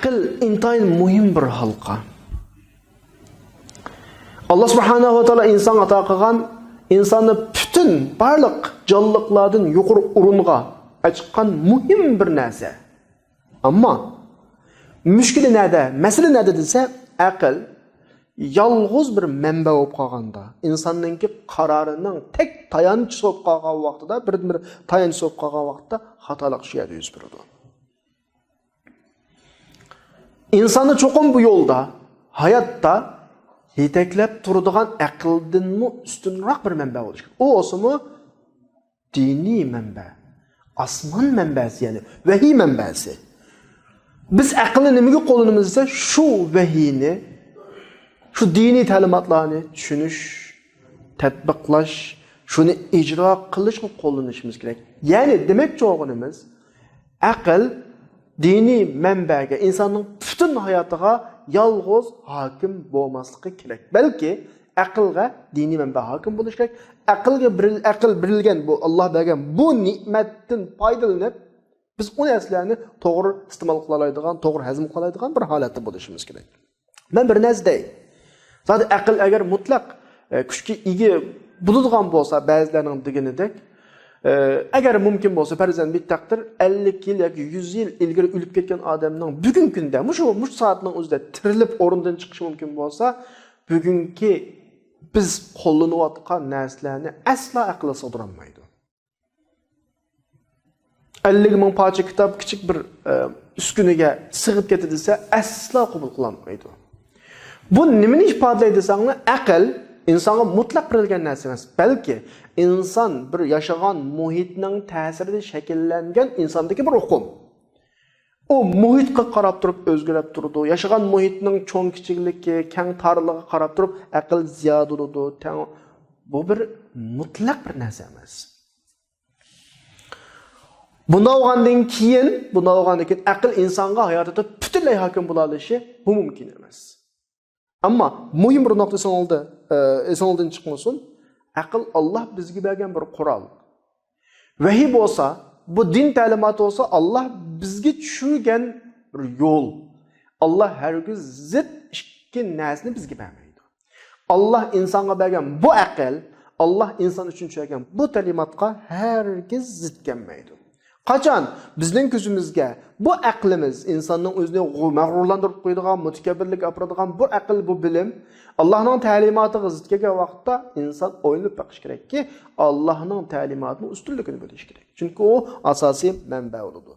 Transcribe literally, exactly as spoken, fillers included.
ئەقىل ئىنتايىن مۇھىم بىر ھالقا. ئاللا سۇبھانەھۇ ۋە تائالا ئىنسانغا ئاتا قىلغان، ئىنساننى پۈتۈن بارلىق جانلىقلاردىن يۇقىرى ئورۇنغا ئاچقان مۇھىم بىر نەرسە. ئەمما مۈشكۈلى نەدە، مەسىلە نەدە دېسە، ئەقىل يالغۇز بىر مەنبە بولۇپ قالغاندا، ئىنساننىڭكى قارارىنىڭ تەك تايانچىسى بولۇپ قالغان ۋاقتىدا، بىردىنبىر تايانچىسى بولۇپ قالغان ۋاقىتتا خاتالىق شۇ يەردە يۈز بېرىدۇ. ئىنساننى چوقۇم بۇ يولدا، ھاياتتا يېتەكلەپ تۇرىدىغان ئەقىلدىنمۇ ئۈستۈنرەك بىر مەنبە بولۇشى كېرەك. ئۇ بولسىمۇ دىنىي مەنبە، ئاسمان مەنبەسى، يەنى ۋەھىي مەنبەسى. بىز ئەقىلنى نېمىگە قوللىنىمىز دېسە، شۇ ۋەھىينى، شۇ دىنىي تەلىماتلارنى چۈشىنىش، تەتبىقلاش، شۇنى ئىجرا قىلىشقا قوللىنىشىمىز كېرەك. يەنى دېمەكچى بولغىنىمىز، ئەقىل دىنىي مەنبەگە، ئىنساننىڭ پۈتۈن ھاياتىغا يالغۇز ھاكىم بولماسلىقى كېرەك. بەلكى ئەقىلگە دىنىي مەنبە ھاكىم بولۇشى كېرەك. ئەقىلگە بېرىل-، ئەقىل بېرىلگەن بۇ، ئاللا بەرگەن بۇ نېمەتتىن پايدىلىنىپ، بىز ئۇ نەرسىلەرنى توغرا ئىستېمال قىلالايدىغان، توغرا ھەزىم قىلالايدىغان بىر ھالەتتە بولۇشىمىز كېرەك. مەن بىر نەرسە دەي. زادى ئەقىل ئەگەر مۇتلەق، ئە، كۈچكە ئىگە بولىدىغان بولسا، بەزىلەرنىڭ دېگىنىدەك، ئە، ئەگەر مۇمكىن بولسا، پەرزەن بىر تەقدىر، ئەللىك يىل ياكى يۈز يىل ئىلگىرى ئۆلۈپ كەتكەن ئادەمنىڭ بۈگۈنكى كۈندە، مۇشۇ، مۇشۇ سائەتنىڭ ئۆزىدە تىرىلىپ ئورنىدىن چىقىشى مۇمكىن بولسا، بۈگۈنكى بىز قوللىنىۋاتقان نەرسىلەرنى ئەسلا ئەقىل سىغدۇرالمايدۇ. ئەللىك مىڭ پارچە كىتاب كىچىك بىر، ئە، ئۈسكۈنىگە سىغىپ كەتتى دېسە، ئەسلا قوبۇل قىلالمايدۇ. بۇ نېمىنى ئىپادىلەيدۇ دېسەڭلار، ئەقىل ئىنسانغا مۇتلەق بېرىلگەن نەرسە ئەمەس، بەلكى ئىنسان بىر ياشىغان مۇھىتنىڭ تەسىرىدە شەكىللەنگەن ئىنساندىكى بىر ئۇقۇم. ئۇ مۇھىتقا قاراپ تۇرۇپ ئۆزگىرىپ تۇرىدۇ. ياشىغان مۇھىتنىڭ چوڭ كىچىكلىكى، كەڭ تارلىقىغا قاراپ تۇرۇپ ئەقىل زىيادىلىنىدۇ. تەڭ، بۇ بىر مۇتلەق بىر نەرسە ئەمەس. بۇنداق بولغاندىن كېيىن، بۇنداق بولغاندىن كېيىن ئەقىل ئىنسانغا ھاياتىدا پۈتۈنلەي ھاكىم بولالىشى بۇ مۇمكىن ئەمەس. ئەمما مۇھىم بىر نۇقتا ئېسىڭىزدە، ئە، ئېسىڭىزدىن چىقمىسۇن، ئەقىل ئاللا بىزگە بەرگەن بىر قورال. ۋەھىي بولسا، بۇ دىن تەلىماتى بولسا، ئاللا بىزگە چۈشۈرگەن بىر يول. ئاللا ھەرگىز زىت ئىككى نەرسىنى بىزگە بەرمەيدۇ. ئاللا ئىنسانغا بەرگەن بۇ ئەقىل، ئاللا ئىنسان ئۈچۈن چۈشۈرگەن بۇ تەلىماتقا ھەرگىز زىت كەلمەيدۇ. قاچان بىزنىڭ كۆزىمىزگە بۇ ئەقلىمىز، ئىنساننىڭ ئۆزىنى غۇ-، مەغرۇرلاندۇرۇپ قويىدىغان، مۇتەكەببىرلىككە ئاپىرىدىغان بۇ ئەقىل، بۇ بىلىم ئاللانىڭ تەلىماتىغا زىت كەلگەن ۋاقىتتا، ئىنسان ئويلىنىپ بېقىشى كېرەككى، ئاللانىڭ تەلىماتىنىڭ ئۈستۈنلۈكىنى بىلىشى كېرەك. چۈنكى ئۇ ئاساسىي مەنبە بولىدۇ.